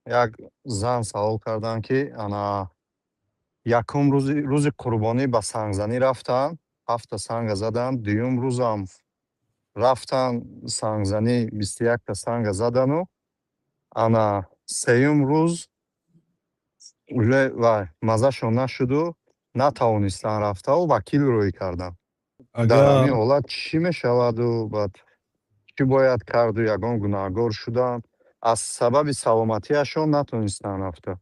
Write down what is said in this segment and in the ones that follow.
Як зан савол карданд, ки ана якум рӯзи қурбонӣ ба сангзанӣ рафтанд, ҳафта санга заданд, дуюм рӯзам рафтан сангзанӣ, 21-та санга задану ана сеюм рӯз уже вай маззашон нашуду натавонистанд рафтаву вакил рӯй карданд. Дар ҳамин ҳолат чӣ мешаваду баъд чӣ бояд карду? Ягон гунаҳгор шуданд? Аз сабаби саломатиашон натонистанд рафта.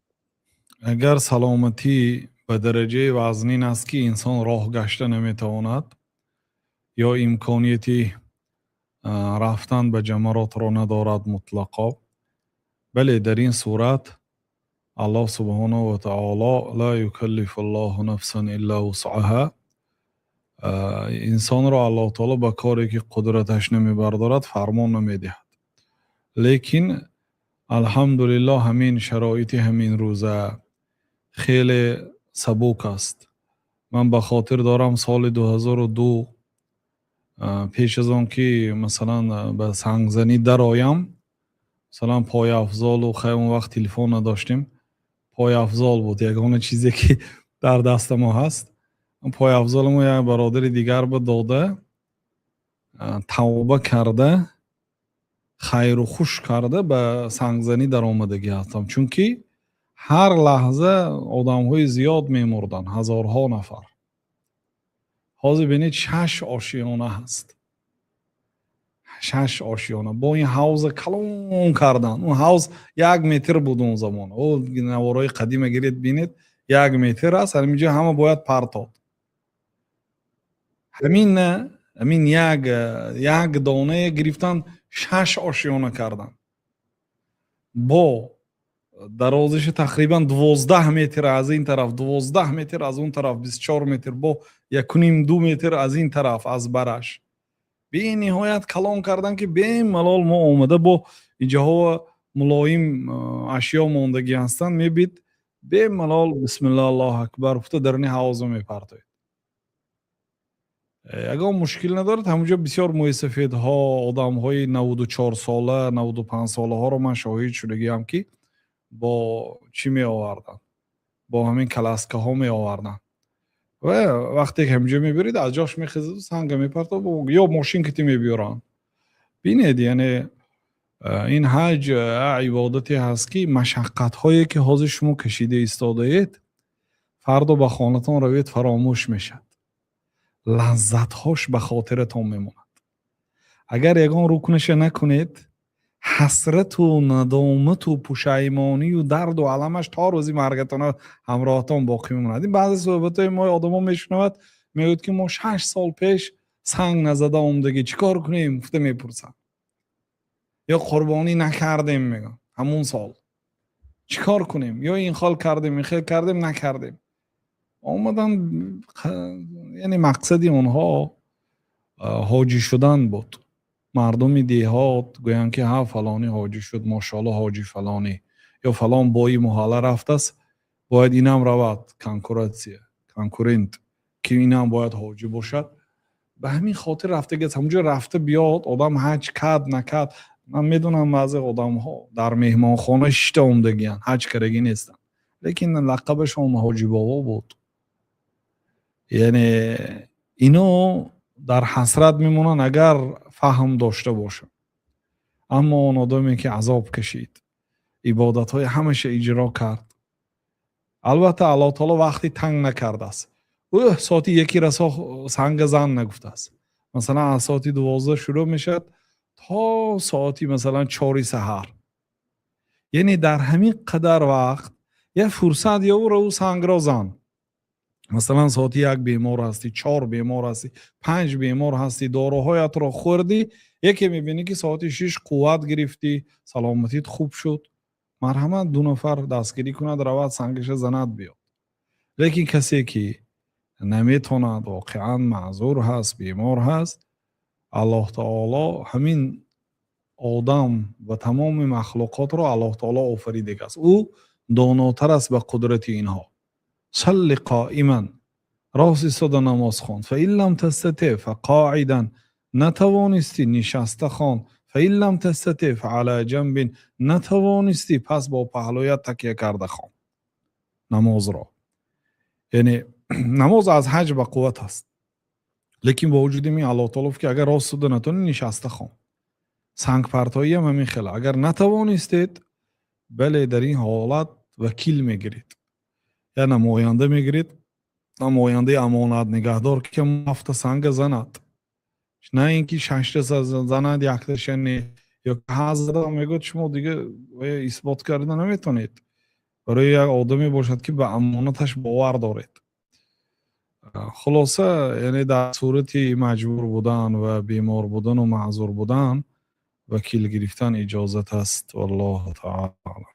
Агар саломатӣ ба дараҷаи вазнин аст, ки инсон роҳ гашта наметавонад ё имконияти рафтан ба ҷамаротро надорад мутлақо, бале, дар ин сурат Аллоҳ субҳонаҳу ва таоло ла юкаллифу ллоҳу нафсан илла вусъаҳа, инсонро Аллоҳ таоло ба коре, ки қудраташ намебардорад, фармон намедиҳад. Лекин, алҳамдулиллоҳ, ҳамин шароити ҳамин рӯза хеле сабук аст. Ман ба хотир дорам, соли 2002, пеш аз он ки, масалан, ба сангзанӣ дароям, масалан, пойафзолу, хай, он вақт телефон надоштем, пойафзол буд ягона чизе, ки дар дасти мо ҳаст. Пойафзоламо як бародари дигар ба дода, тавба карда, хайру хуш карда, ба сангзанӣ даромадагӣ ҳастам, чунки ҳар лаҳза одамҳои зиёд мемурданд, ҳазорҳо нафар. Ҳозир бинед, шаш ошиёна ҳаст, шаш ошиёна. Бо ин ҳавза калон кардан, он ҳавз 1 метр буд он замон. О, наворои қадима гиред, бинед, 1 метр аст. Ҳаминҷо ҳама бояд партод. Ҳамин як донае гирифтан, шаш ошиёна кардан, бо дарозиши тақрибан 12 метр аз ин тараф, 12 метр аз он тараф, 24 метр, бо 1,5-2 метр аз ин тараф, аз бараш бениҳоят калон кардан, ки бемалол мо омада, бо инҷоҳо мулоим ашё мондагӣ ҳастанд, мебид, бемалол бисмилла, Аллоҳу акбар гуфта, даруни ҳавза мепартоед, ягон мушкил надорад. Ҳамунҷо бисёр мӯйсафедҳо, одамҳои 94 сола, 95 солаҳоро ман шоҳид шудагиам, ки бо чӣ меоварданд, бо ҳамин коляскаҳо меоварданд. Ва вақте ки ҳаминҷо мебирид, аз ҷош мехезад, санга мепартоб ё мошин кити мебиёранд. Бинед, яъне ин ҳаҷ ибодате ҳаст, ки машаққатҳое, ки ҳозир шумо кашида истодаед, фардо ба хонатон равед, фаромӯш мешавад, лаззатҳош ба хотиратон мемонад. Агар ягон рукнаша накунед, ҳасрату надомату пушаймонию дарду аламаш то рӯзи маргатона ҳамроҳатон боқӣ мемонад. Ин баъзе суҳбатҳои мо одамо мешунавад, мегӯяд, ки мо 6 сол пеш санг назада омдагӣ, чӣ кор кунем, гуфта мепурсанд, ё қурбонӣ накардем, мегӯям, ҳамун сол чӣ кор кунем, ё ин хол кардем, ин хел кардем, накардем, омадан. Яъне мақсади онҳо ҳоҷӣ шудан буд. Мардуми деҳот гӯянд, ки ҳа, фалонӣ ҳоҷӣ шуд, мошоалло, ҳоҷи фалонӣ ё фалон бои муҳалла рафтааст, бояд инам равад, конкуренция, конкурент, ки инам бояд ҳоҷӣ бошад. Ба ҳамин хотир рафтагиаст. Ҳамунҷо рафта биёд, одам ҳаҷ кард, накард. Ман медонам, баъзе одамҳо дар меҳмонхона шишта омдагиянд, ҳаҷ кардагӣ нестанд, лекин лақабашон ҳоҷибобо буд. Яъне ино дар ҳасрат мемонанд, агар фаҳм дошта бошанд. Аммо он одаме, ки азоб кашид, ибодатҳои ҳамаша иҷро кард, албатта, Аллоҳ таоло вақти танг накардааст. Ӯ соати яки расо санга зан нагуфтааст. Масалан, аз соати 12 шурӯъ мешавад то соати, масалан, 4-и саҳар. Яъне дар ҳамин қадар вақт як фурсат ёвра, ӯ сангро зан. Масалан, соати 1 бемор ҳастӣ, 4 бемор ҳастӣ, 5 бемор ҳастӣ, доруҳоятро хӯрдӣ, яке мебинӣ, ки соати 6 қувват гирифтӣ, саломатит хуб шуд, марҳамат, ду нафар дастгирӣ кунад, равад, сангаша занад, биёд. Лекин касе, ки наметонад, воқеан маъзур ҳаст, бемор ҳаст, Аллоҳ таоло ҳамин одам ва тамоми махлуқотро Аллоҳ таоло офаридагааст, ӯ донотар аст ба қудрати инҳо. Салли қоиман, рост истода намоз хон. Фаин лам тастатиъ фақоидан, натавонистӣ, нишаста хон. فإن لم تستطع فعلى جنب. Натавонистӣ, пас бо паҳлӯят такя карда хон намозро. Яъне намоз аз ҳаҷ ба қувват аст, лекин бо вуҷуди ин Аллоҳ таоло гуфт, ки агар рост шуда натавонӣ, нишаста хон. Сангпартоиам ҳамин хел. Агар натавонистед, бале, дар ин ҳолат вакил мегиред, я намоянда мегиред, намояндаи амонат нигаҳдор, ки ҳафта санга занад, на ин ки шашта занад, якташа не, ё зада мегӯяд, шумо дига исбот карда наметавонед. Барои як одаме бошад, ки ба амонаташ бовар доред. Хулоса, яъне дар сурати маҷбур будан ва бемор будану маъзур будан вакил гирифтан иҷозат аст. Валлоҳу таала.